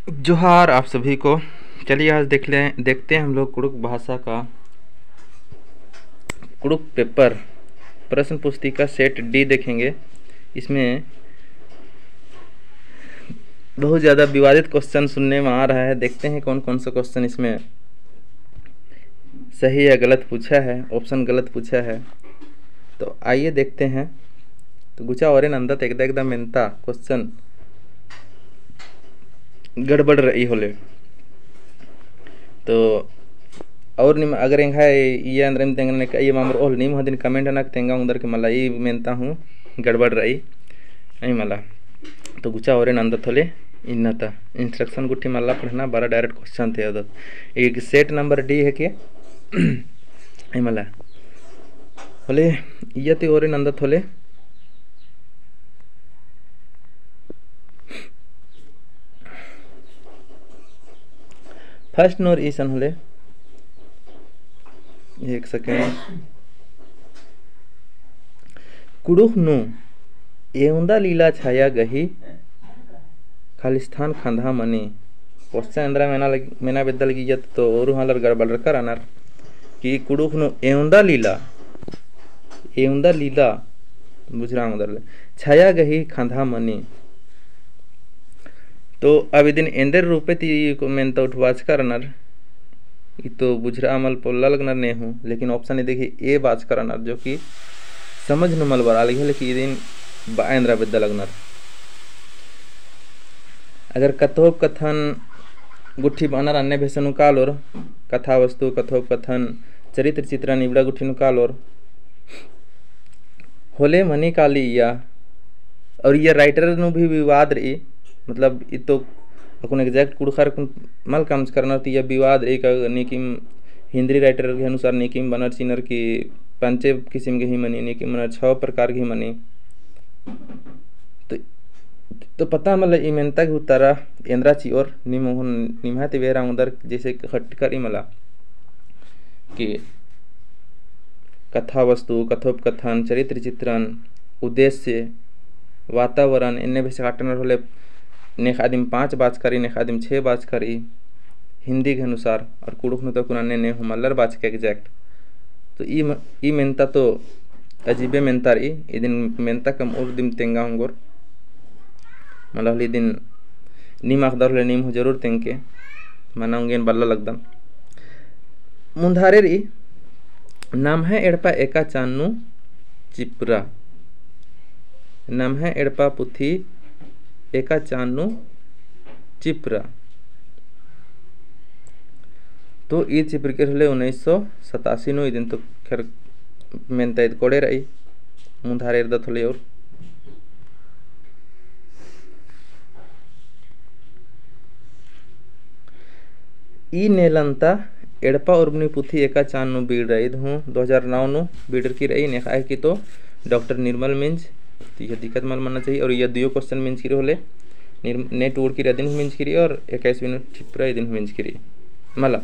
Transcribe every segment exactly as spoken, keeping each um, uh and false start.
जोहार आप सभी को। चलिए आज देख लें, देखते हैं हम लोग कुड़ुख भाषा का कुड़ुख paper प्रश्न पुस्तिका set D देखेंगे। इसमें बहुत ज़्यादा विवादित question सुनने में आ रहा है। देखते हैं कौन कौन सा question इसमें सही या गलत पूछा है, option गलत पूछा है। तो आइए देखते हैं। तो गुचा ओरे नंदत एकदा एकदा मेन्ता question गड़बड़ रई होले। तो और नीम अगर एंग्है इया एन्दरा नीम तेंगना नेका इया मामर ओल नीम हदिन comment नना के तेंगा ओंगदर के मला ई मेन्ता हूँ गड़बड़ रई। अई मला। तो गुचा ओरे नंदत होले इन्ना ता instruction गुट्ठी मला पढ़ना बरा direct question ती अदत। एक set number D है के अई मला। होले इया ती ओरे नंदत होले। First नू रई इसन होले। एक second। कुड़ुख नू एवंदा लीला छाया गही खालिस्तान खंधा मनी। Question एन्दरा मेना लग-, मेना बेद्दा लगी इयत तो ओरु हालर गड़बड़रका रअनर कि कुड़ुख नू एवंदा लीला, एवंदा लीला बुझुरा ओंगदर ले छाया गही खंधा मनी। तो अब इदिन एन्देर रूपे ती को मेन्ता उठबाचका रअनर, ई तो बुझुरा मल पोल्ला लगनर ने हूँ, लेकिन option इदी गही A बाचका रअनर, जो कि समझ नू मल बरआ लगी है, लेकिन इदिन बआ एन्दरा बेद्दा लगनर। अगर कथोपकथन गुट्ठी बअनर अन्ने भेसे नू कालोर, कथा वस्तु, कथोपकथन, चरित्र चित्रण इबड़ा गुट्ठी नू कालोर। होले मनी काली इया, और इया writer नू भी विवाद रई, मतलब ई तो अक्कुन exact कुँड़ुख़र कुन मल कमचका रअनर, तो इया विवाद रई का नीकिम हिन्दरी writer के अनुसार नीकिम बअनर चिअनर कि पंचे किसिम गही मनी, नीकिम बअनर छव प्रकार गही मनी। तो, तो पता मला ई मेन्ता गही उत्तरा एन्दरा चिओर नीम हूँ निम्है ती बेरा ओंगदर जैसे खटकर ई मला कि कथा वस्तु, कथोपकथन, चरित्र चित्रण, उद्देश्य, वातावरण, एन्ने भेसे काटनर होले नेखा दिम पाँच बाचका रई, नेखा दिम छे बाचका रई, हिन्दी के अनुसार, और कुँड़ुख़ नू तो अक्कुन अन्ने ने हूँ मल्लर बाचका exact। तो ई म-, ई मेन्ता तो अजीबे मेन्ता रई, इदिन मेन्ता कम और दिम तेंगा ओंगोर। मला होले इदिन नीम अख़दर होले नीम हूँ जरूर तेंगके, मना ओंगेन बल्ला लगदन। मुन्धारे रई, नम्है एड़पा एका चान नू चिपरा। नम्है एड़पा पुथी एका चान नू चिपरा। तो ई चिपरकी होले उन्नीस सौ सतासी नू, इदिन तो खैर मेन्ता ईद कोड़े रई, मुन्धारे एरदत होले और। ई नेलन्ता एड़पा उर्मी पुथी एका चान नू बीड़ रई, ईद हूँ दो हज़ार नौ नू बीड़रकी रई, नेखा है कि तो डॉक्टर निर्मल मिंज, तो यह दिक्कत मल मन्ना चाहिए। और यह दुयो question मिंजकी रई होले, निर-, ने टूड़की रई अदिन हूँ मिंजकी रई और एका ईस्वी नू चिपरा इदिन हूँ मिंजकी रई। मला,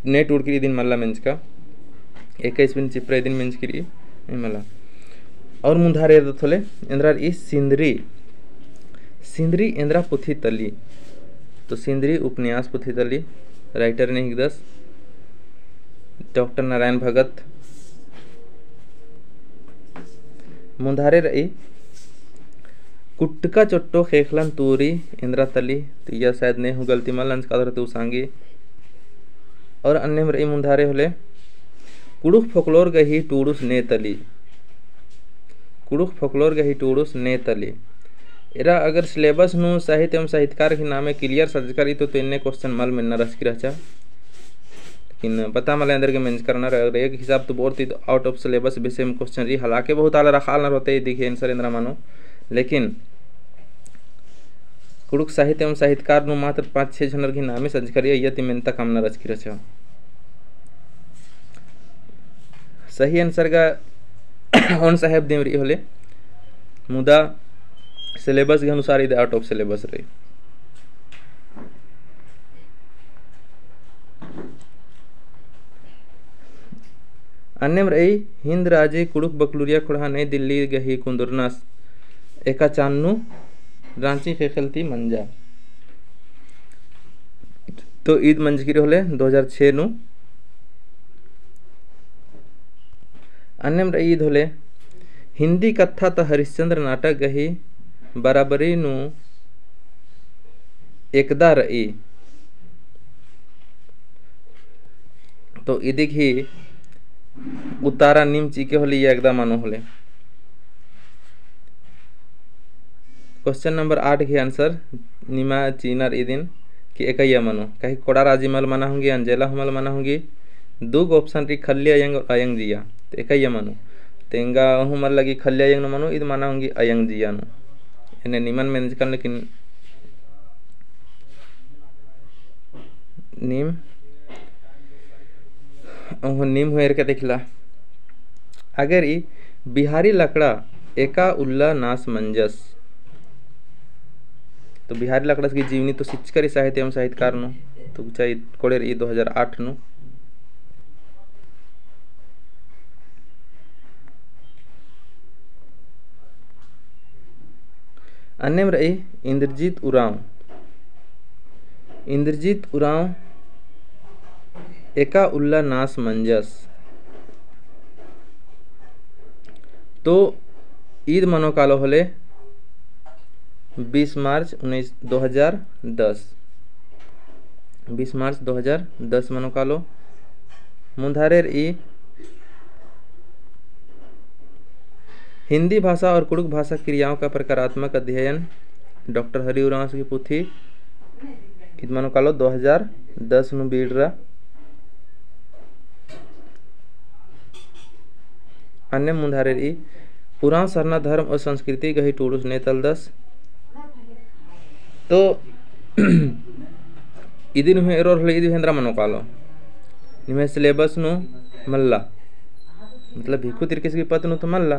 ने टूड़की रई इदिन मल्ला मिंजका, एका ईस्वी नू चिपरा इदिन मिंजकी रई, ए मला। और मुन्धारे एरदत होले, एन्दरा रई सिंदरी, सिंदरी एन्दरा पुथी तली। तो सिंदरी उपन्यास पुथी तली, writer ने हिकदस डॉक्टर नारायण भगत। मुन्धारे रई कुट्टका चोट्टो ख़ेख़लन तूरी एन्दरा तली, तो इया शायद ने हूँ गलती मल नंजकादर तो उसांगी। और अन्नेम रई मुन्धारे होले कुँड़ुख़ folklore गही टूड़ुस ने तली। कुँड़ुख़ folklore गही टूड़ुस ने तली। एरा अगर syllabus नू साहित्य एवं साहित्यकार गही नामे clear सज्जकर रई तो, तो एन्ने question मल मेन्ना रहचकी रहचा। लेकिन पता मला एन्देरगे मेंजकर रअनर, अगर एक हिसाब तो बओर ती तो out of syllabus बेसे में question रई, हालांकि बहुत आलर अख़ालनर होले इदी गही answer एन्दरा मनो। लेकिन कुँड़ुख़ साहित्य एवं साहित्यकार नू मात्र पाँच छे झनर गही नामे सज्जकर रई, इया ती मेन्ता कमना रहचकी रहचा। सही answer गा ओन साहेब दिम रई होले, मुदा syllabus के अनुसार इदे out of syllabus रई। अन्नेम रई हिन्द राजी कुँड़ुख़ बकलुरिया ख़ोंड़हा नई दिल्ली गही कुन्दुरनस एका चान नू राँची ख़ेख़ेल ती मंजा। तो ईद मंजकी रई होले दो हजार छह नू। अन्नेम रई ईद होले हिंदी कत्था ता हरिश्चंद्र नाटक गही बराबरी नू एकदा रई। तो इदिगही उत्तरा नीम चिके होले या एकदा मनो होले। Question number आठ गही answer निमा चिअनर इदिन कि एकइया मनो। काहे कि कोड़ा राजी मल मना होंगी, अंजेला हूँ मल मना होंगी। दू गो option रई, खल्ली अयंग और अयंग जिया। तो एकइया मनो। तो एंगा हूँ मल लगी खल्ली अयंग नू मनो, इद मना होंगी अयंग जिया नू। एन्ने निमन मेंजकन लेकिन नीम, ओहो नीम हूँ एरके देखला। आगे रई बिहारी लकड़ा एका उल्ला नास मंजस। तो बिहारी लकड़स गही जीवनी तो सिचका रई साहित्य एवं साहित्यकार नू, तो गुचा ई कोड़े रई दो हजार आठ नू। अन्नेम रई इंद्रजीत उराँव। इंद्रजीत उराँव एका उल्ला नास मंजस। तो ईद मनो कालो होले बीस मार्च उन्नीस, दो हजार दस। बीस मार्च दो हजार दस मनो कालो। मुन्धारे रई हिंदी भाषा और कुँड़ुख़ भाषा क्रियाओं का प्रकारात्मक अध्ययन, डॉक्टर हरि उराँवस गही पुथी, ईद मनो कालो दो हजार दस नू बीड़रा। अन्नेम मुन्धारे रई उराँव सरना धर्म और संस्कृति गही टूड़ुस ने तलदस। तो इदिन हूँ एरोर होले, इदिन हूँ एन्दरा मनो कालो। निम्है syllabus नू मल्ला। मतलब भिखु तिर्कीस गही पत्त नू तो मल्ला,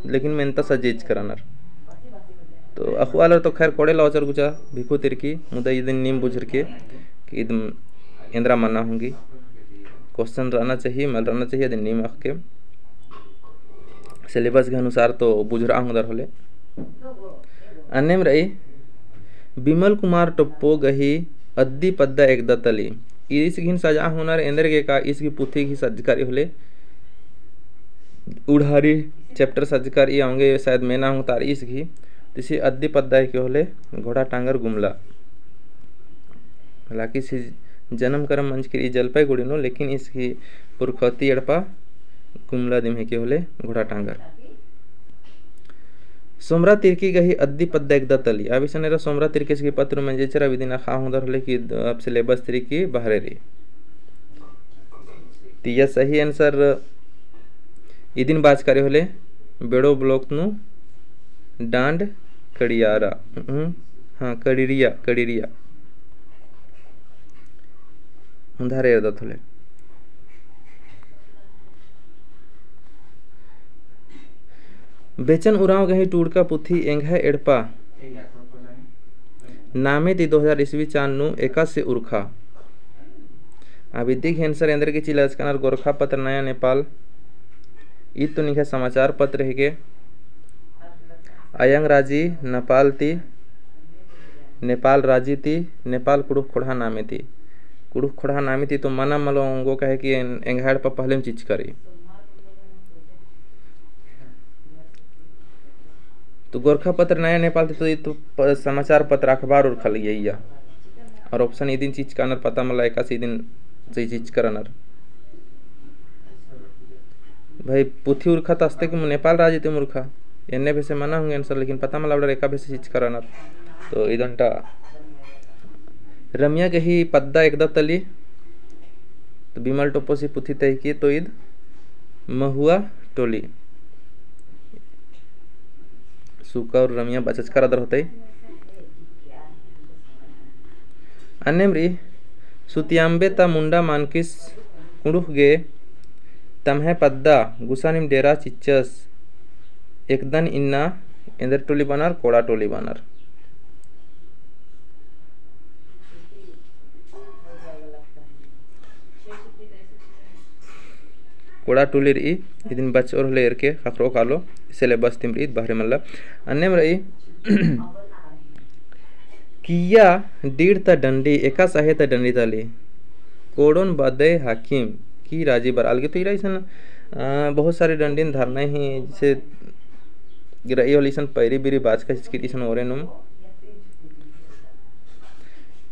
लेकिन मेन्ता सज्जै चिचका रअनर। तो अख़ुआलर तो खैर कोड़े लौचर गुचा भिखु तिर्की, मुदा इदिन नीम बुझरके कि इद एन्दरा मना होंगी। Question रअना चाहिए, मल रअना चाहिए, इदिन नीम अख़के। Syllabus के अनुसार तो बुझुरआ ओंगदर होले। अन्नेम रई बिमल कुमार टोप्पो गही अद्दी पद्दा एकदा तली। ईस गहिन सजआ ओंगनर एन्देरगे का ईस गही पुथी गही सज्जका रई होले। उड़ारी chapter सज्जका रई, औंगे शायद मेना ओंगतार ईस गही। तिसी अद्दी पद्दा हिके होले घोड़ा टांगर गुमला। हालांकि ईस गही जनम करम मंजकी रई जलपाईगुड़ी नू, लेकिन ईस गही पुरखौती एड़पा गुमला दिम हिके होले घोड़ा टांगर। सोमरा तिर्की गही अद्दी पद्दा एकदा तली। अब इसन एरा सोमरा तिर्कीस गही पत्त नू मंजचर, अब इदिन अख़आ ओंगदर होले कि अब syllabus तिर्की बहरे रई। तो इया सही answer इदिन बाचका रई होले बेड़ो block नू डांड कड़ियारा। हम्म, हाँ, कड़िरिया, कड़िरिया। मुन्धारे एरदत होले। बेचन उराँव गही टूड़का पुथी एंग्है एड़पा नामे ती दो हजार ईस्वी चान नू एकासे उरखा। अब इदी गही answer एन्देरगे चिच्चका रअनर गोरखापत्र नया नेपाल। ईद तो निंग्है समाचार पत्र हिके। अयंग राजी नेपाल ती, नेपाल राजी ती, नेपाल कुँड़ुख़ ख़ोंड़हा नामे ती। कुँड़ुख़ ख़ोंड़हा नामे ती तो मना मल ओंगो काहे कि एन-, एंग्है एड़पा पहलेम चिच्चका रई। तो गोरखापत्र नया नेपाल ती तो, ई तो प-, समाचार पत्र अखबार उरखा लगिया। और option इदिन चिच्चका रअनर पता मला एकासे इदिन चिच्चका रअनर। भाई पुथी उरखा तो अस्ते कि नेपाल राजी ती उरखा। एन्ने बेसे मना होंगे answer, लेकिन पता मला अबड़र एका बेसे चिच्चका रअनर। तो इदन्टा रमिया गही पद्दा एकदा तली। तो बिमल टोप्पोसी पुथी ती हिके तो ईद महुआ टोली। सुका और रमिया बचचका रअदर होतई। अन्नेम रई सुतियाम्बे ता मुंडा मानकिस कुँड़ुख़ गे तम्है पद्दा गुसानिम डेरा चिच्चस। एकदन इन्ना एन्देर टोली बअनर, कोड़ा टोली बअनर। कोड़ा टोली रई, इदिन बचओर होले एरके ख़क्खरओ कालो, syllabus तिम रई, बहरे मल्ला। अन्नेम रई, किया डीड़ ता डंडी, एकासे आहे ता डंडी ताली। कोड़ोन बदय हाकिम की राजी बरआ लगी। तो इरा इसन, अ, बहुत सारे डंडिन धरना ही, जैसे रई होले इसन पैरी बिरी बाचका चिचकी इसन ओरे नुम।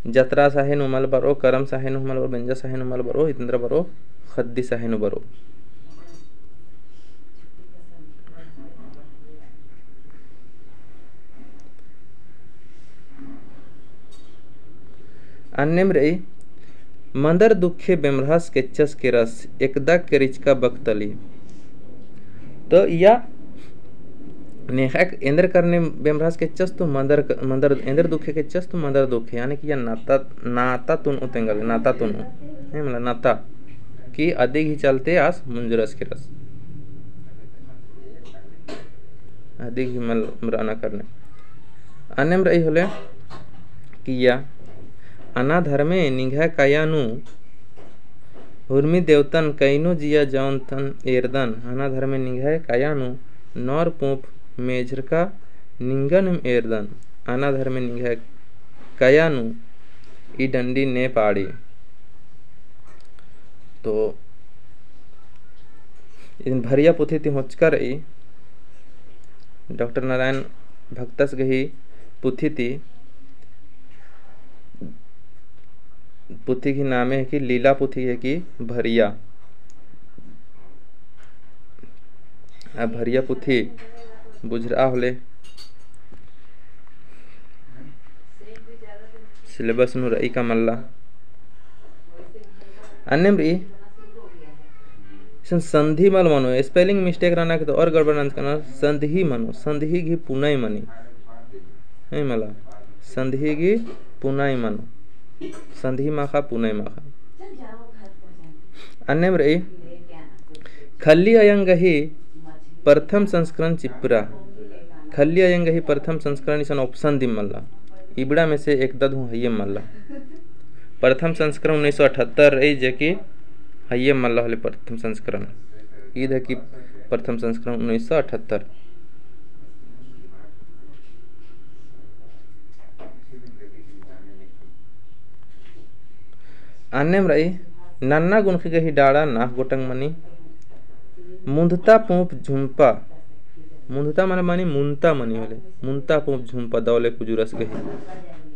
जतरासे आहे नू मल बरओ, करमसे आहे नू मल बरओ, बेंजासे आहे नू मल बरओ, इतंद्रा बरओ, ख़द्दीसे आहे नू बरओ। अन्नेम रई, मंदर दुखे बेमरहस केच्चस केरस, एकदा केरिचका बकतली। तो इया नेख़ाक एन्देर करने बेमरहस केच्चस तो मंदर क-, मंदर, एन्देर दुखे केच्चस तो मंदर दुखे, यानी कि इया नाता, नाता तुन उतेंगल, नाता तुन उ। है मला नाता कि अदिगही चलते आस मुंजुरस केरस। अदिगही मल-, मरअना करने। अन्नेम रई होले किया, अना धर्मे निंग्है काया नू, हुरमी देवतन कइनो जिया जौन तन एरदन, अना धर्मे निंग्है काया नू, नौर पूंप मेझरका निंगन एरदन, अना धर्मे निंग्है काया नू, ई डंडी ने पाड़ी। तो इदिन भरिया पुथी ती होचका रई, डॉक्टर नारायण भगतस गही पुथी ती, पुथी गही नामे है कि लीला पुथी है कि भरिया। आ भरिया पुथी बुझरआ होले syllabus नू रई का मल्ला। अन्नेम रई, इसन संधि मल मनो, spelling mistake रअना के तो और गड़बड़ नंजकनर, संधि मनो, संधि गही पुनई मनी। है मला, संधि गही पुनई मनो, संधि माखा, पुनई माखा। अन्नेम रई, खल्ली अयंग गही प्रथम संस्करण चिप्रा। खल्ली अयंग गही प्रथम संस्करण इसन option दिम मल्ला। इबड़ा में से एकदा हूँ हइये मल्ला। प्रथम संस्करण उन्नीस सौ अठहत्तर रई, जे कि हइये मल्ला होले प्रथम संस्करण। ईद है कि प्रथम संस्करण उन्नीस सौ अठहत्तर। अन्नेम रई, नन्ना गुनखी गही डाड़ा नाख गोटंग मनी। मुंधता पूंप झुम्पा। मुंधता मने मनी, मुन्ता मनी होले। मुन्ता पूंप झुम्पा दौले कुजुरस गही।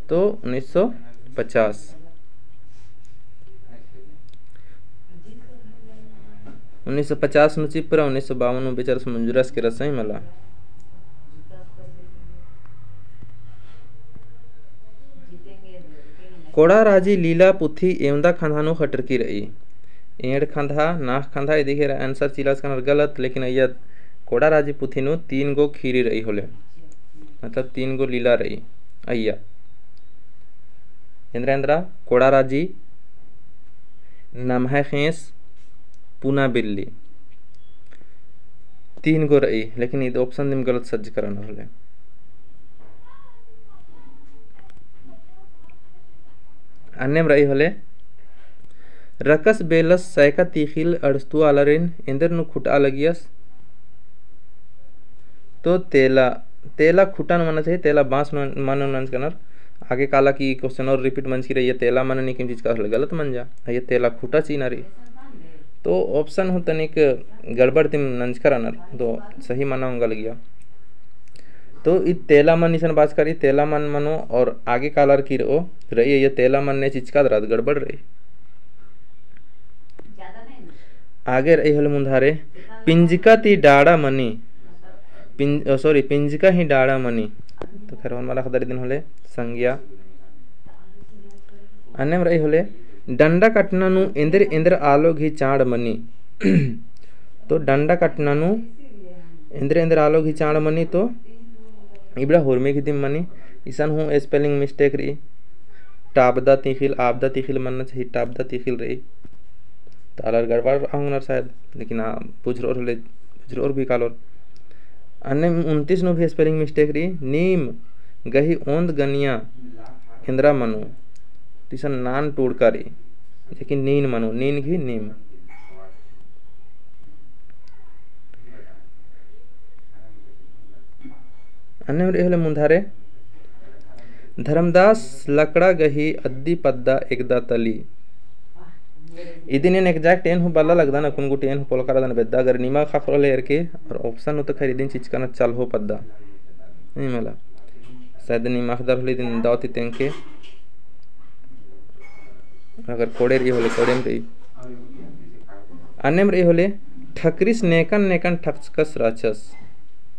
तो उन्नीस सौ पचास। उन्नीस सौ पचास नू चिप्रा, उन्नीस सौ बावन नू बेचारस मुंजुरस केरस, है मला। कोड़ा राजी लीला पुथी एवंदा खंधा नू खटरकी रई। एंड़ खंधा, नाख खंधा, इदी घेरा answer चिलाचकनर गलत, लेकिन अइय्या कोड़ा राजी पुथी नू तीन गो खीरी रई होले। मतलब तीन गो लीला रई अइय्या। एन्दरा एन्दरा कोड़ा राजी, नम्है ख़ेंस, पुना बिल्ली। तीन गो रई, लेकिन ईद option दिम गलत सज्जकरनर होले। अन्नेम रई होले, रकस बेलस सैका तीखिल अड़स्तु आलारिन एन्देर नू खुटआ लगियस। तो तेला, तेला खुटा नू मन्ना चाहिए, तेला बाँस नू मनो नंजकनर। आगे काला की question और repeat मंजकी रई, अइय्या तेला मनो नीकिम चिचका होले गलत मंजा। अइय्या तेला खुटा चिअना रई। तो option हूँ तनिक गड़बड़ दिम नंजकरनर, तो सही मना ओंगा लगिया। तो ई तेला मन इसन बाचका रई, तेला मन मनो और आगे कालर की रओ रई, अइय्या तेला मन ने चिचका दरा तो गड़बड़ रई। आगे रई होले मुन्धारे, पिंजका ती डाड़ा मनी। पिंज-, ओ, sorry, पिंजका ही डाड़ा मनी। तो खैर, होरमा लखदर इदिन होले संज्ञा। अन्नेम रई होले, डंडा कटना नू एन्देर एन्देर आलो गही चाड़ मनी। तो डंडा कटना नू एन्देर एन्देर आलो गही चाड़ मनी, तो इबड़ा हुरमी गही दिम मनी। इसन हूँ spelling mistake रई। टाबदा तीखिल, आबदा तीखिल मन्ना चाहिए, टाबदा तीखिल रई। तो आलर गड़बड़ ओंगनर शायद, लेकिन आ, बुझरओर होले, बुझरओर भी कालोर। अन्ने उनतीस नू भी spelling mistake रई, नीम गही ओन्द गनिया एन्दरा मनो, तो इसन नान टूड़का रई, लेकिन नीन मनो, नीन गही नीम। अन्नेम रई होले मुन्धारे, धर्मदास लकड़ा गही अद्दी पद्दा एकदा तली। इदिन एन exact एन हूँ बल्ला लगदन, अक्कुन गूटी एन हूँ पोलका रअदन बेद्दा, अगर निमा ख़क्खरओ ले एरके, और option नू तो खैर इदिन चिचकना चल्हो पद्दा। नहीं मला। शायद निमा ख़द्दर होले इदिन दव ती तेंगके। अगर कोड़े रई होले, कोड़ेम रई। अन्नेम रई होले, ठकरिस नेकन नेकन ठकचकस रहचस।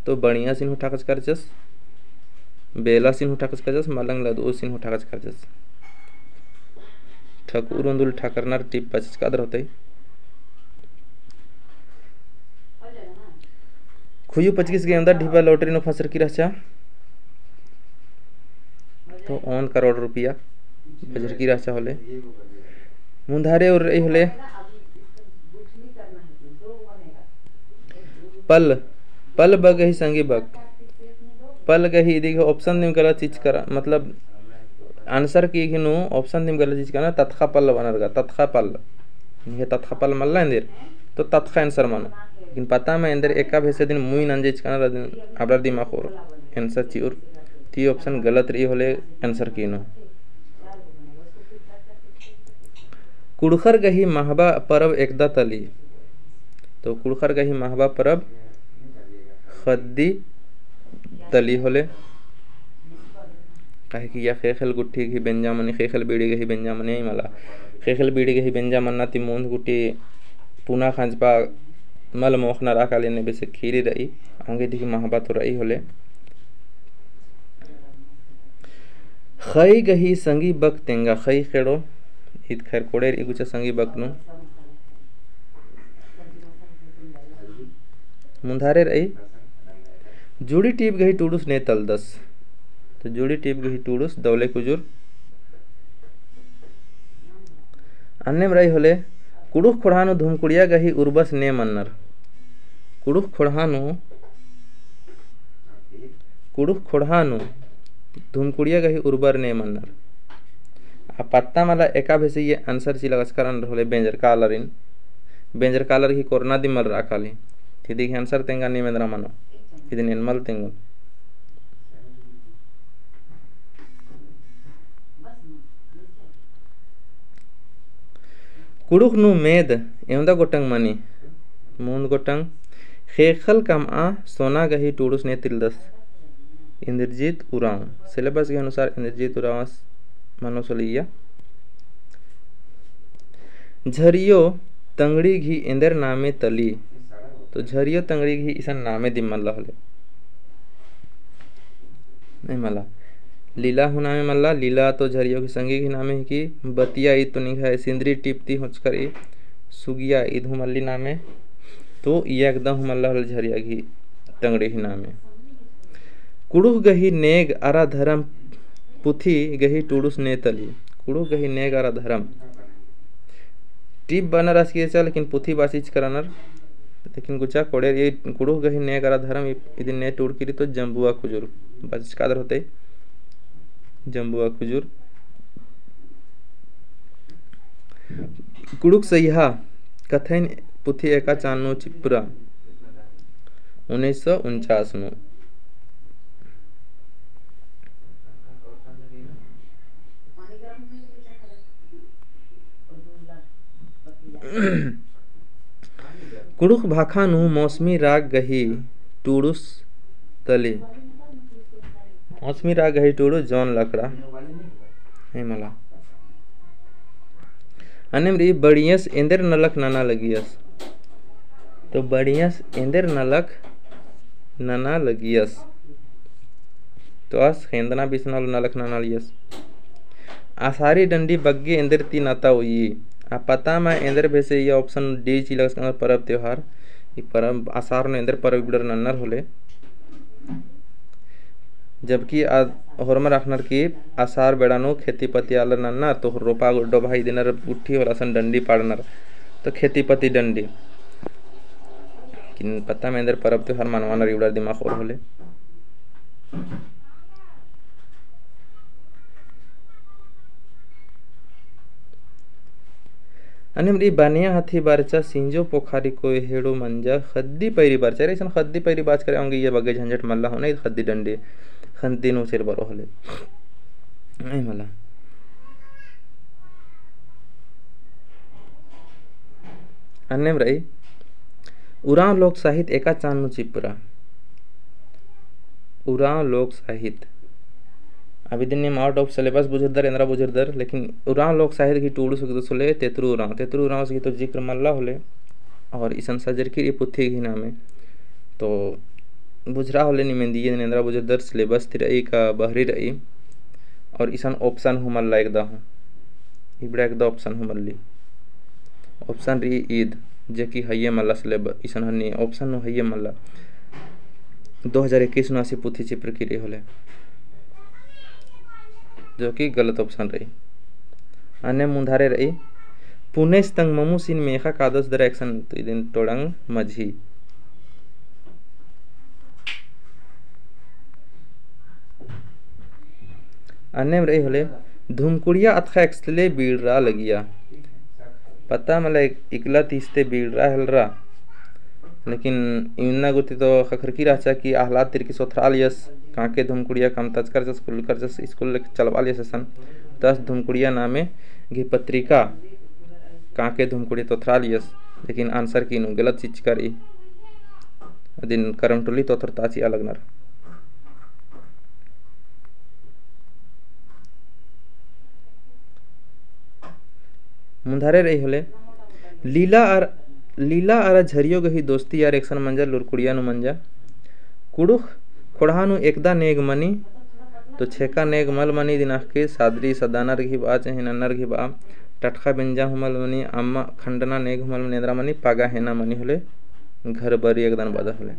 तो बड़ियासिन हूँ ठकचका रहचस, बेलासिन हूँ ठकचका रहचस, मलंग लदओसिन हूँ ठकचका रहचस। ठकुर उन्दुल ठकरनर टिप पचचका दर होतई। खुयू पचगिस गे एवंदा ढिबा lottery नू फसरकी रहचा। तो ओन करोड़ रुपया बजरकी रहचा होले। मुन्धारे और रई होले। पल, पल ब गही संगी बक। पल गही इदी गही option दिम गलत चिचकरा, मतलब answer की गही नू option दिम गलत चिचकरा, ततख़ा पल बअनर गा, ततख़ा पल। ये ततख़ा पल मल्ला एन्देर, तो ततख़ा answer मनो। लेकिन पता में एन्देर एका भेसे दिन मुई नंजे चिचकना रअदन, अबड़ार दिमाग और answer चिउर, ती option गलत रई होले answer की नू। कुँड़ुख़र गही महबा परब एकदा तली। तो कुँड़ुख़र गही महबा परब ख़द्दी तली होले। काहे कि या ख़ेख़ेल गुट्ठी गही बेंजा मनी, ख़ेख़ेल बीड़ी गही बेंजा मनी मला। ख़ेख़ेल बीड़ी गही बेंजा मन्ना ती मुन्द गूटी पुना खंजपा मल मोख़ना रआ काली ने बेसे खीरी रई, औंगे दिही महबा तो रई होले। ख़ई गही संगी बक तेंगा, ख़ई ख़ेड़ो, ईद खैर कोड़े रई गुचा संगी बक नू। मुन्धारे रई, जुड़ी टीप गही टूड़ुस ने तलदस। तो जुड़ी टीप गही टूड़ुस दौले कुजुर। अन्नेम रई होले, कुँड़ुख़ ख़ोंड़हा नू धुमकुड़िया गही उर्बस ने मन्नर। कुँड़ुख़ ख़ोंड़हा नू, कुँड़ुख़ ख़ोंड़हा नू धुमकुड़िया गही उर्बर ने मन्नर। आ पत्ता मला एका भेसे ये answer चिआ लगचकर अन्नर होले बेंजर कालरिन। बेंजर कालर गही कोरना दिम मल रआ काली। ती इदी गही answer तेंगा नीम एन्दरा मनो। इदिन एन मल तेंगोन। कुँड़ुख़ नू मेद एवंदा गोटंग मनी, मुन्द गोटंग। ख़ेख़ेल कमआ सोना गही टूड़ुस ने तिलदस। इन्द्रजीत उराँव। Syllabus गही अनुसार इन्द्रजीत उराँवस मनो सलिया। झरियो तंगड़ी गही एन्देर नामे तली। तो झरियो तंगड़ी गही इसन नामे दिम मल्ला होले। नहीं मला। लीला हूँ नामे मल्ला, लीला तो झरियो गही संगी गही नामे हिकी, बतिया ईद तो निंग्है सिंदरी टीप ती होचकर ई, सुगिया ईद हूँ मल्ली नामे, तो इया एकदम हूँ मल्ला होले झरिया गही तंगड़ी गही नामे। कुँड़ुख़ गही नेग अरा धरम पुथी गही टूड़ुस ने तली। कुँड़ुख़ गही नेग अरा धरम। टीप बअनर आस की चल, लेकिन पुथी बाचिचकर अन्नर। लेकिन गुचा कोड़े, ये कुँड़ुख़ गही नेग अरा धरम, इ-, इदिन ने टूड़की रई तो जम्बुआ कुजुर। बाचिचका दर होतई। जम्बुआ कुजुर। कुँड़ुख़ सइहा कत्थइन पुथी एका चान नू चिप्रा। उन्नीस सौ उनचास नू। कुँड़ुख़ भाखा नू मौसमी राग गही टूड़ुस तली। मौसमी राग गही टूड़ुस जौन लकड़ा। है मला। अन्नेम रई बड़ियस एन्देर नलख नना लगियस। तो बड़ियस एन्देर नलख नना लगियस। तो आस ख़ेंदना बिसना होले नलख नना लगियस। असारी डंडी बग्गे एन्देर ती नता उई। आ पता मा एन्देर भेसे इया option D चिआ लगचकर अन्नर परब त्योहार। ई परब असार नू एन्देर परब इबड़र नन्नर होले। जबकि आ होरमर अख़नर की असार बेड़ा नू खेती पत्ती आलर नन्नर, तो रोपा डोभा ईदिनर गुट्ठी होले असन डंडी पाड़नर, तो खेती पत्ती डंडी। लेकिन पता मा एन्देर परब त्योहार मनवानर इबड़र दिमाग और होले। अन्नेम रई बनिया हथी बरचा, सिंजो पोखारी कोय हेड़ो मंजा, ख़द्दी पैरी बरचा। अरे इसन ख़द्दी पैरी बाचकर औंगे इया बग्गे झंझट मल्ला होले, ख़द्दी डंडी, ख़द्दी नू चेल बरओ होले। नहीं मला। अन्नेम रई, उराँव लोक साहित एका चान नू चिप्रा। उराँव लोक साहित। अब इदिन नीम out of syllabus बुझुरदर, एन्दरा बुझुरदर, लेकिन उराँव लोक साहित गही टूड़ुस हिकदस होले तेतरु उराँव। तेतरु उराँवस गही तो जिक्र मल्ला होले, और इसन सजरकी रई पुथी गही नामे। तो बुझरा होले नीम एन्दी एन्दरा बुझुरदर, syllabus ती रई का बहरी रई, और इसन option हूँ मल्ला एकदा हूँ। इबड़ा एकदा option हूँ मल्ली। Option रई ईद, जे कि हइये मल्ला syllabus, इसन हन्नी option नू हइये मल्ला। दो हजार इक्कीस नू आसी पुथी चिपरकी रई होले, जो कि गलत option रई। अन्ने मुन्धारे रई, पुनेस तंग ममुसिन मेखा कादोस दरा एकसन तो इदिन टोड़ंग मझी। अन्नेम रई होले, धुमकुड़िया अतखा एकसले बीड़रा लगिया। पता मला इकला तीसते बीड़रा हेलरा। लेकिन इन्ना गुती तो ख़क्खरकी रहचा कि आह्लाद तिरकी सोथरालियस, काँके धुमकुड़िया कमताचकरचस, कुल्लकरचस, स्कूल लेके चलबालियस असन। तस धुमकुड़िया नामे गही पत्रिका काँके धुमकुड़िया तोथरालियस, लेकिन answer की नू गलत चिचका रई। अदिन करम टोली तोथरता चिआ लगनर। मुन्धारे रई होले, लीला अरा, लीला अरा झरियो गही दोस्ती यार एकसन मंजा लुरकुड़िया नू मंजा। कुँड़ुख़ ख़ोंड़हा नू एकदा नेग मनी, तो छेका नेग मल मनी। इदिन अख़के सादरी सदानर गही बआ, चहे नन्नर गही बआ, टटख़ा बेंजा हूँ मल मनी, अम्मा खंडना नेग हूँ मल मनी, एन्दरा मनी, पागा हेना मनी होले, घर बरी एकदन बदा होले।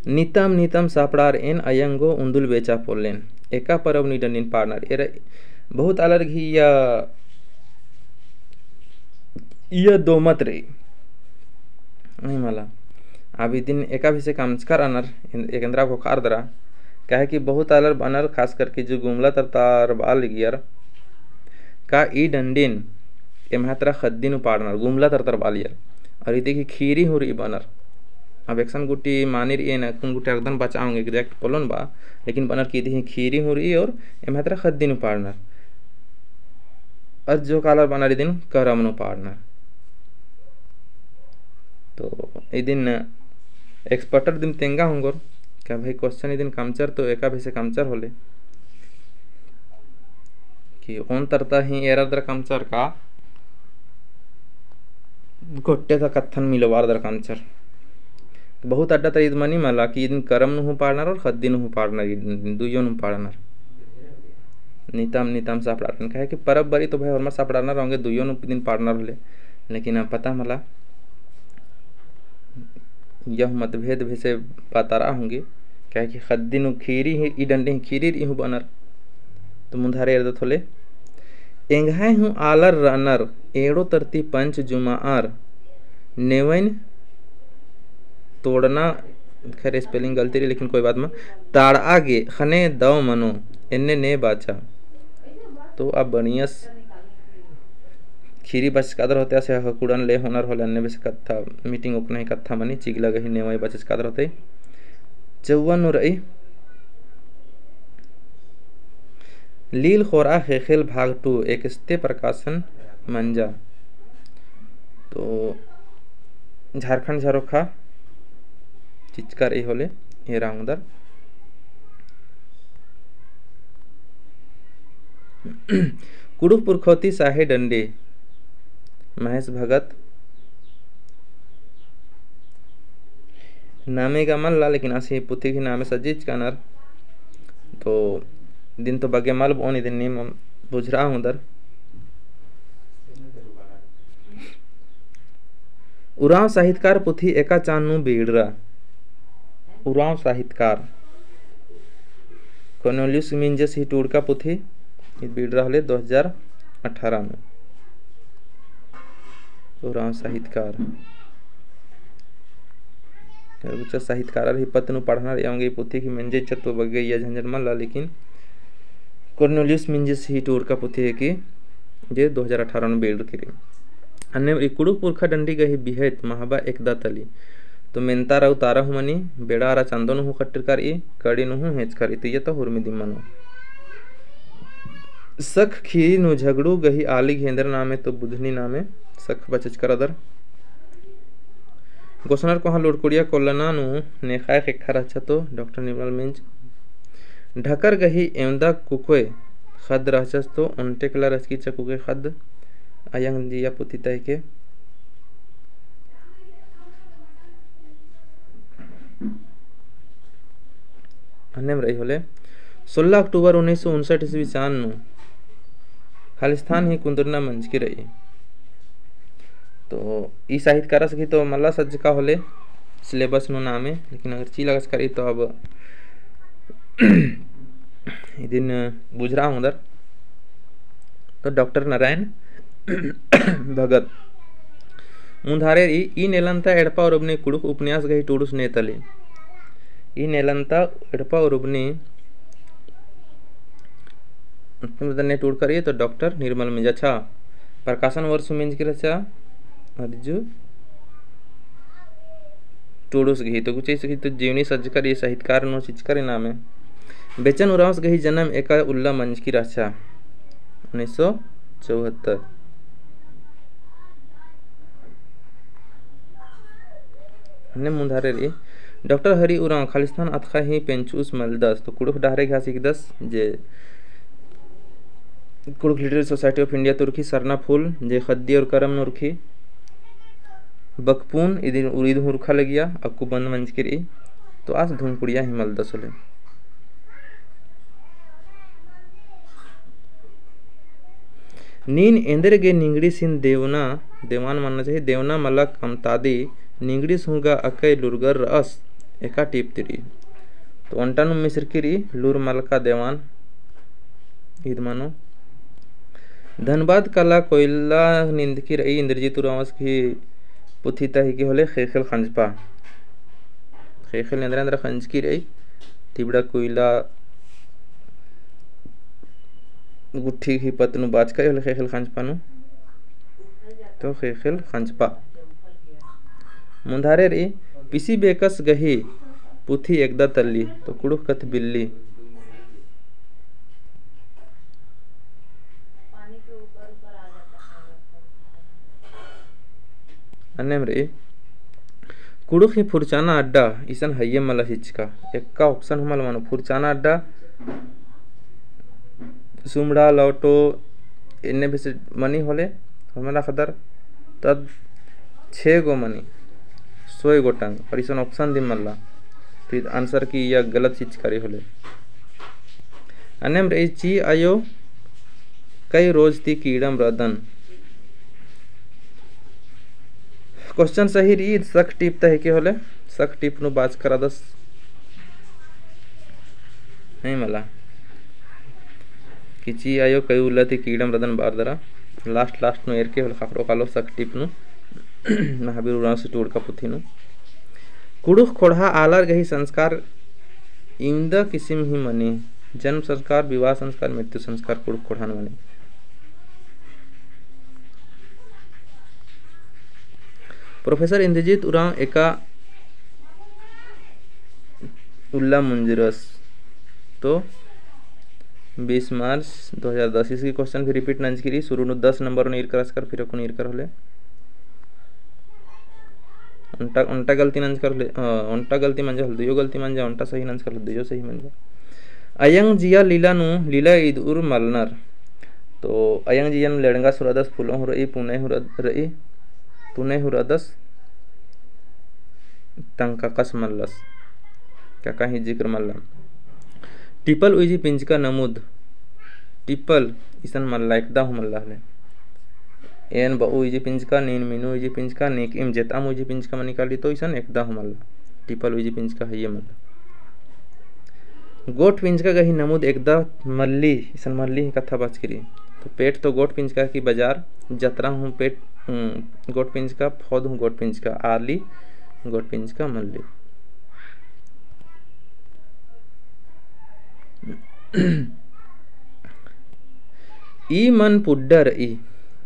नितम नितम सापड़ार एन अयंगो उन्दुल बेचा पोल्लेन। एका परब नू ई डंडिन पाड़नर। एरा बहुत आलर गही इया, इया दोमत रई। नहीं मला। अब इदिन एका भेसे कमचकर रअनर, एन-, एन्दरा ख़ोख़ार दरा। काहे कि बहुत आलर बअनर, खास करके जो गुमला तरतार बआ लगियर, का ई डंडिन एम्है तरा ख़द्दी नू पाड़नर, गुमला तरतार बआ लगियर। और इदी गही खीरी हूँ रई बअनर। अब एकसन गुट्ठी मानिर एन अक्कुन गुट्ठी अकदन बचाओंगे, exact पोल्लोन बआ, लेकिन बअनर कि इदी गही खीरी हूँ रई और एम्है तरा ख़द्दी नू पाड़नर। और जोक आलर बअनर इदिन करम नू पाड़नर। तो इदिन expertर दिम तेंगा होंगोर, का भाई question इदिन कमचर तो एका भेसे कमचर होले। कि ओन तरता ही एरर दरा कमचर का गोट्टे ता कत्थन मिलवार दरा कमचर। बहुत अड्डा तरा इद मनी मला कि इदिन करम नू हूँ पाड़नर और ख़द्दी नू हूँ पाड़नर, इदिन दुइयो नू पाड़नर। नितम नितम सापड़ारन, काहे कि परब बरी तो भाई होरमर सापड़ारनर औंगे दुइयो नू इदिन पाड़नर होले। लेकिन अब पता मला यह मतभेद भेसे बतरा होंगे, काहे कि ख़द्दी नू खीरी ही, ई डंडी ही खीरी रई हूँ बअनर। तो मुन्धारे एरदत होले, एंग्है हूँ आलर रअनर, एंड़ो तरती पंच जुमार, नेवइन तोड़ना, खैर spelling गलती रई, लेकिन कोई बात मा, ताड़आ गे ख़ने दव मनो, एन्ने ने बाचा। तो अब बनियस खीरी बचकादर होते, असे हकुड़न ले होनर होले, अन्ने बेसे कत्था, meeting ओकना ही कत्था मनी, चिगला गही नेवई बचकादर होते। चौवन नू रई, लील ख़ोरआ ख़ेख़ेल भाग two, एकस्ते प्रकाशन मंजा। तो झारखंड झरोखा चिचका रई होले, एरा ओंगदर। कुँड़ुख़ पुरखौ ती साहे डंडी, महेश भगत। नामे गा मल्ला, लेकिन आसी पुथी गही नामे सज्जिचका रअनर। तो इदिन तो बग्गे मल बओन, इदिन नीम बुझरा होंगदर। उराँव साहित्यकार पुथी एका चान नू बीड़रा। उराँव साहित्यकार कोर्नेलियुस मिंजस ही टूड़का पुथी, इद बीड़रा होले दो हजार अठारह नू। उराँव साहित्यकार। यार गुच्चा साहित्यकारर ही पत्त नू पढ़नर, एवंगे पुथी गही मेंजे चत्व बग्गे इया झंझट मल्ला, लेकिन कोर्नेलियुस मिंजस ही टूड़का पुथी है कि जे दो हजार अठारह नू बीड़रकी रई। अन्ने ई कुँड़ुख़ पुरखा डंडी गही बिहैत महबा एकदा तली। तो मेन्तार अउ तारा हूँ मनी, बेड़ा अरा चंदो नू हूँ खट्टरका रई, कड़ी नू हूँ हेंचका रई, तो इय्या तो हुरमी दिम मनो। सख खीरी नू झगड़ू गही आली गही एन्दरा नामे तो बुधनी नामे, सख बचचका रअदर। गोसनर कोहाँ लुड़कुड़िया कोल्लना नू नेखाय ख़ेक्खा रहचा तो डॉक्टर निर्मल मिंज। ढकर गही एवंदा कुकोय ख़द्द रहचस तो ओन्टे केला रहचकी चा कुकोय ख़द्द अयंग जिया पुथी ता हिके। अन्नेम रई होले, सोलह अक्टूबर उन्नीस सौ उनसठ ईस्वी चान नू खालिस्तान ही कुन्दुरना मंजकी रई। तो ई साहित्यकारस गही तो मल्ला सज्जका होले syllabus नू नामे, लेकिन अगर ची लगचका रई तो अब इदिन बुझरआ ओंगदर। तो डॉक्टर नारायण भगत मुन्धारे रई, ई नेलन्ता एड़पा उरुबनी कुँड़ुख़ उपन्यास गही टूड़ुस ने तली। ई नेलन्ता एड़पा उरुबनी ने टूड़का रई तो डॉक्टर निर्मल मिंज। अच्छा, प्रकाशन वर्ष मिंजकी रहचा, अदिजु टूड़ुस गही तो गुचे इसकी तो जीवनी सज्जका रई, साहित्यकार नू चिचका रई नामे। बेचन उराँवस गही जनम एका उल्ला मंजकी रहचा, उन्नीस सौ चौहत्तर। अन्ने मुन्धारे रई, डॉक्टर हरि उराँव खालिस्तान अतख़ा ही पेंचुस मलदस, तो कुँड़ुख़ डहरे घास हिकदस जे कुँड़ुख़ Literary Society of India तुरखी, सरना फूल जे ख़द्दी और करम नू उरखी, बकपून इदिन उरीद हुरखा लगिया, अक्कु बंद मंजकी रई, तो आस धुमकुड़िया ही मलदस होले। नीन एन्देर गे निंगड़ीसिन देवना, देवान मन्ना चाहिए, देवना मला कमतादी, निंगड़ीस हूँ गा अकय लूरगर रअस, एका टीप ती रई। तो ओन्टा नू मिसरकी रई, लूर मलका देवान, ईद मनो। धनबाद कला कोइला निंदकी रई, इन्द्रजीत उराँवस गही पुथी ता हिके होले ख़ेख़ेल ख़ंजपा। ख़ेख़ेल एन्दरा एन्दरा ख़ंजकी रई, तिबड़ा कोइला गुट्ठी गही पत्त नू बाचका होले ख़ेख़ेल ख़ंजपा नू। तो ख़ेख़ेल ख़ंजपा। मुन्धारे रई, पिसी बेकस गही पुथी एकदा तल्ली, तो कुँड़ुख़ कत्थ बिल्ली। अन्नेम रई, कुँड़ुख़ ही फुरचाना अड्डा, इसन हइये मला चिचका, एका option हूँ मल मनो, फुरचाना अड्डा, सुमड़ा, लौटो, एन्ने बेसे मनी होले, हमरा ख़द्दर तद छे गो मनी, सोय गोटंग, और इसन option दिम मल्ला। तो ईद answer की या गलत चिचका रई होले। अन्नेम रई, ची आयो कई रोज ती कीड़म रअदन। Question सही रई, ईद सक टीप ता हिके होले, सक टीप नू बाचका रअदस। नहीं मला। कि ची आयो कई उल्ला ती कीड़म रअदन बार दरा। Last, last नू एरके होले ख़क्खरो कालो सक टीप नू। महावीर उराँवस टूड़का पुथी नू। कुँड़ुख़ ख़ोंड़हा आलर गही संस्कार इवंदा किसिम ही मनी। जन्म संस्कार, विवाह संस्कार, मृत्यु संस्कार कुँड़ुख़ ख़ोंड़हा नू मनी। Professor इन्द्रजीत उराँव एका उल्ला मुंजरस। तो बीस मार्च दो हज़ार दस, इसकी question भी repeat नंजकी रई, शुरू नू दस number नू ईरकर रहचकर, फिर अक्कुन ईरकर होले। ओन्टा, ओन्टा गलती नंजकर होले, अ, ओन्टा गलती मंजा होले, दुयो गलती मंजा, ओन्टा सही नंजकर होले, दुयो सही मंजा। अयंग जिया लीला नू, लीला इदउर मलनर। तो अयंग जिया नू लेड़ंगस हूँ रअदस, फूलों हूँ रई, पुने हूँ रअद-, रई, पुने हूँ रअदस, तंग काकस मल्लस, काका ही जिक्र मल्ला। टिपल उइजी पिंजका नमुद, टिपल इसन मल्ला, एकदा हूँ मल्ला होले। एन बऊ उइजी पिंजका, नीन मीनू उइजी पिंजका, नीक इम जेतअम उइजी पिंजका मनी काली, तो इसन एकदा हूँ मल्ला। टिपल उइजी पिंजका हइये मल्ला। गोट पिंजका गही नमुद एकदा मल्ली, इसन मल्ली ही कत्था बाचकी रई। तो पेट तो गोट पिंजका की बजार, जतरा हूँ पेट, उम, गोट पिंजका, फौद हूँ गोट पिंजका, आली गोट पिंजका मल्ली। ई मन पुड्डा रई,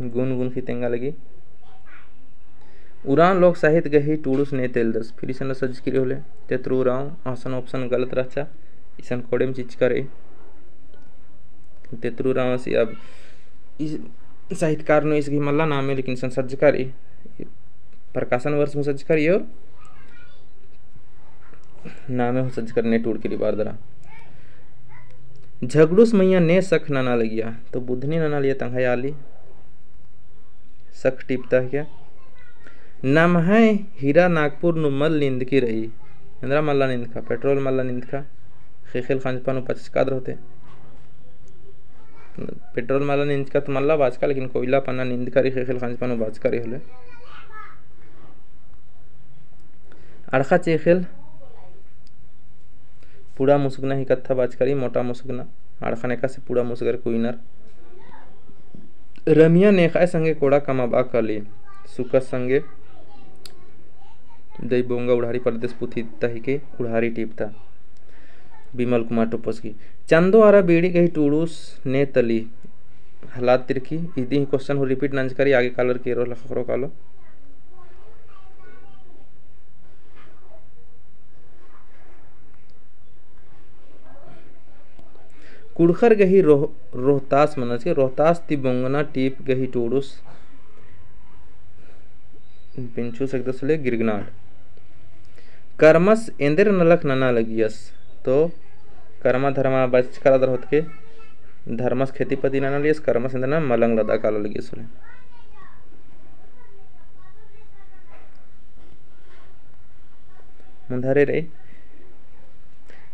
गुन गुन खी तेंगा लगी। उराँव लोक साहित गही टूड़ुस ने तेलदस। फिर इसन सज्जकी रई होले। तेतरु उराँव असन option गलत रहचा। इसन कोड़ेम चिचका रई। तेतरु उराँव से अब इस साहित्यकार नू इस गही मल्ला नामे, लेकिन इसन सज्जका रई। प्रकाशन वर्ष हूँ सज्जका रई और नामे हूँ सज्जका रई, ने टूड़की रई बार दरा। झगड़ुस मइय्याँ ने सख नना लगिया, तो बुधनी नना लगिया तंग्है आली। सख टीपता है क्या? नम्है हीरा नागपुर नू मल निंदकी रई। एन्दरा मल्ला निंदका, petrol मल्ला निंदका। ख़ेख़ेल ख़ंजपा नू पचचकादर होते। Petrol मल्ला निंदका तो मल्ला बाचका, लेकिन कोयला पन्ना निंदका रई, ख़ेख़ेल ख़ंजपा नू बाचका रई होले। अड़ख़ा चेख़ेल पुड़ा मुसुगना ही कत्था बाचका रई, मोटा मुसुगना। अड़ख़न एकासे पुड़ा मुसगर कुइनर। रमिया नेख़ाय संगे कोड़ा कमाबआ काली। सुकस संगे दई बोंगा उड़ारी परदेस पुथी ता हिके उड़ारी टीपता। बिमल कुमार टोप्पस गही। चंदो अरा बीड़ी गही टूड़ुस ने तली। हलात तिरकी, इदी ही question हूँ repeat नंजका रई, आगे कालर की एरोर ख़क्खरो कालो। कुँड़ुख़र गही रोह-, रोहतास मनस के, रोहतास ती बोंगना टीप गही टूड़ुस। पिंचू सकदस ले गिरगनाट। करमस एन्देर नलख नना लगियस, तो करमा धरमा बचका रअदर होतके, धर्मस खेती पति नना लगियस, करमस एन्देर नना मलंग लदआ काला लगियस होले। मुन्धारे रई।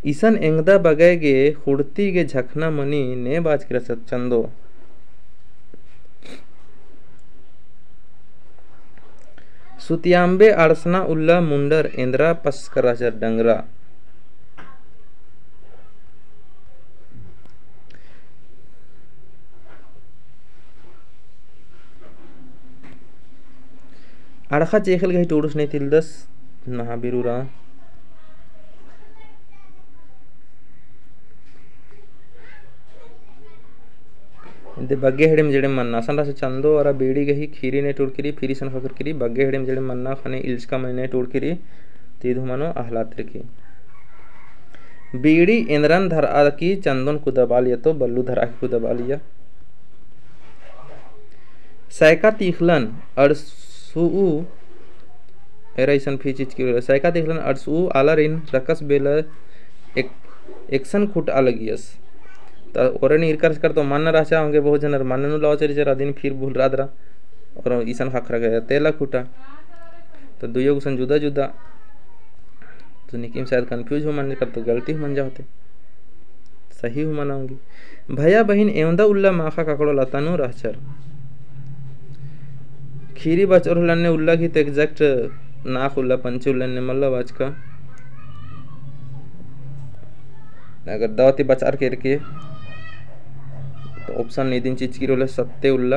इसन एंगदा बगय गे खुड़ती गे झखना मनी ने बाचकी रहचर चंदो। सुतियाम्बे अड़सना उल्ला मुंडर एन्दरा पसकर रहचर डंगरा। अड़खा चेखेल गही टूड़ुस ने तिलदस महाबीर उराँव। इन्दे बग्गे हेड़ेम जेड़ेम मन्ना। असन रहचा चंदो अरा बीड़ी गही खीरी ने टूड़की रई, फिर इसन ख़क्खरकी रई, बग्गे हेड़ेम जेड़ेम मन्ना ख़ने इल्चका मनी ने टूड़की रई, तीद हूँ मनो अहलात रई की। बीड़ी एन्दरन धरआ की चंदोन कुदबालिया तो बल्लू धरआ की कुदबालिया। सैका तीखलन अड़सू एरा इसन फी चिचकी रई। सैका तीखलन अड़सू आलारिन रकस बेला एक, एकसन खुटआ लगियस। त ओरन इरकर सकरन तो मन्न रहचा होंगे, बहुत जनर मन्न नू लाओ चरी चरा दिन फिर भूल रादरा। और इसन ख़क्खरा गया तेला खुटा। तो दुइयो गुसन जुदा जुदा। तो निकिम शायद confuse हूँ मंजा कर तो गलती हूँ मंजा होते। सही हूँ मना होंगे। भया बहिन एवंदा उल्ला माखा काकड़ो लता नू रहचर। खीरी बचर होले अन्ने उल्ला की तो exact नाख उल्ला पंची उल्ला अन्ने मल्ला बाचका। अगर दव ती बचर केरके तो option इदिन चिचकी रई होले सत्ते उल्ला।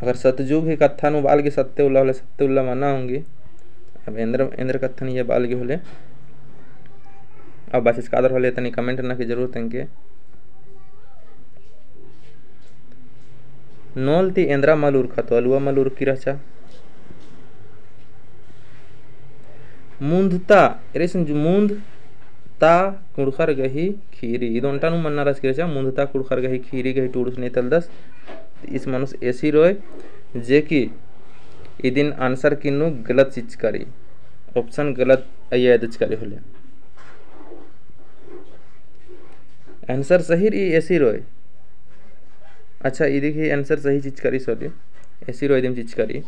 अगर सतजुग ही कत्था नू बाल गे सत्ते उल्ला होले सत्ते उल्ला मना होंगे। अब एन्दर, एन्दर कत्था नू इया बाल गे होले। अब बाचस कादर होले तनी comment नना की जरूरत एंके। नोल ती एन्दरा मल उरखा तो अलुआ मल उरखी रहचा। मुन्दता, एरे इसन जो मुन्दता कुँड़ुख़र गही खीरी, इद ओन्टा नू मन्ना रहचकी रहचा, मुन्दता कुँड़ुख़र गही खीरी गही टूड़ुस ने तलदस, इस मनुस एसी रई, जे कि इदिन answer की नू गलत चिचका रई, option गलत अइया एदचका रई होले। Answer सही रई, एसी रई। अच्छा, इदी की answer सही चिचका रई, sorry। एसी रई इदिम चिचका रई।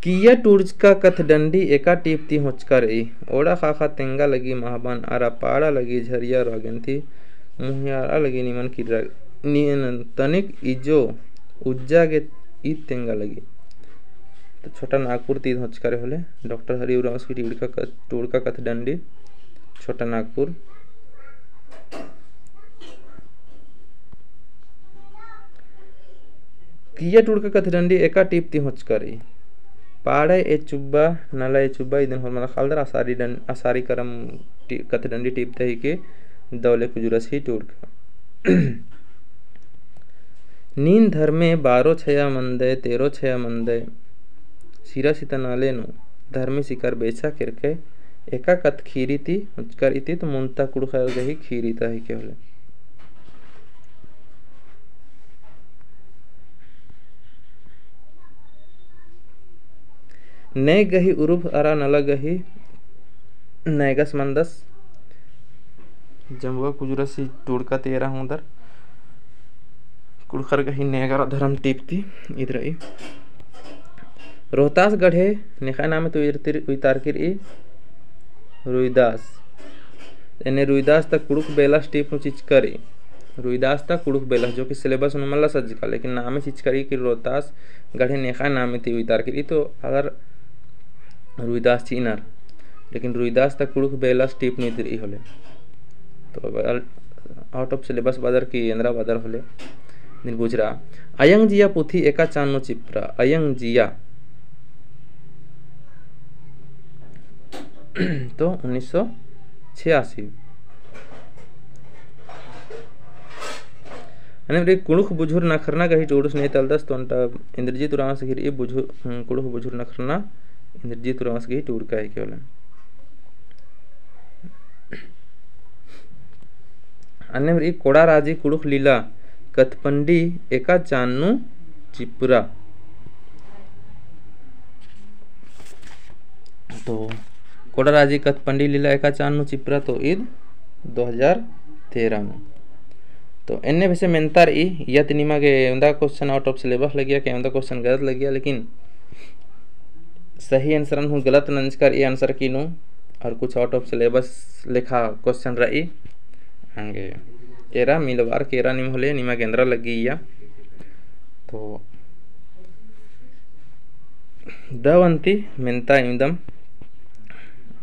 किइय्या टूड़का कथडंडी एका टीप ती होचका रई। ओड़ा ख़ाख़ा तेंगा लगी महबन, अरा पाड़ा लगी झरिया रागेन ती, मुहियारा लगी निमन किर्रा, नियन तनिक इजो उज्जा गे ईद तेंगा लगी। तो छोटा नागपुर ती होचका रई होले, डॉक्टर हरि उराँवस की टूड़का कथ-, टूड़का कथडंडी, छोटा नागपुर। किइय्या टूड़का कथडंडी एका टीप ती होचका रई। पाड़ा ए चुब्बा, नला ए चुब्बा, इदिन होरमर ख़ालदर असारी डं-, असारी करम टी-, कथडंडी टीप ता हिके दव ले कुजुरस ही टूड़का। नीन धर्मे बारो छया मंदय, तेरो छया मंदय, सिरा सिता नाले नू धर्मे सिकर बेचा केरके एका कत खीरी ती उचकर इती तो मुन्ता कुँड़ुख़र गही खीरी ता हिके होले। नैग गही उरुभ अरा नलख गही नैगस मंदस। जम्बुआ कुजुरस ही टूड़का ती एरा होंदर। कुँड़ुख़र गही नैग अरा धरम टीप ती ईद रई। रोहतास गढ़े नेख़य नामे ती उइतारकी रई रुइदास। एन्ने रुइदास ता कुँड़ुख़ बेलस टीप नू चिचका रई। रुइदास ता कुँड़ुख़ बेलस, जो कि syllabus नू मल्ला सज्जका, लेकिन नामे चिचका रई कि रोहतास गढ़े नेख़य नामे ती उइतारकी रई, तो अगर रुइदास चिअनर, लेकिन रुइदास ता कुँड़ुख़ बेलस टीप नू ईद रई होले। तो अगर out of syllabus बअदर कि एन्दरा बअदर होले, नीन बुझरा। अयंग जिया पुथी एका चान नू चिपरा, अयंग जिया। तो उन्नीस सौ छियासी। अन्नेम रई कुँड़ुख़ बुझुर नखरना गही टूड़ुस ने तलदस, तो ओन्टा इन्द्रजीत उराँवस गही रई बुझुर, हम्म, कुँड़ुख़ बुझुर नखरना इन्द्रजीत उराँवस गही टूड़का हिके होले। अन्नेम रई कोड़ा राजी कुँड़ुख़ लीला कत्थपंडी एका चान नू चिपरा। तो कोड़ा राजी कत्थपंडी लीला एका चान नू चिपरा तो ईद दो हजार तेरह नू। तो एन्ने बेसे मेन्ता रई, या ती निमा गे एवंदा question out of syllabus लगिया, के एवंदा question गलत लगिया, लेकिन सही answer हूँ गलत नंजकर ई answer की नू, और कुछ out of syllabus लेखा question रई। अंगे एरा मिलवार के एरा नीम होले, निमा गे एन्दरा लग्गी इया। तो दव अन्ती मेन्ता इवंदम,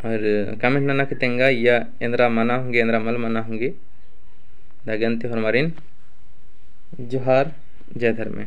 और comment नना के तेंगा इया एन्दरा मना होंगे, एन्दरा मल मना होंगे। दगे अन्ती होरमारिन जोहार, जय धर्मे।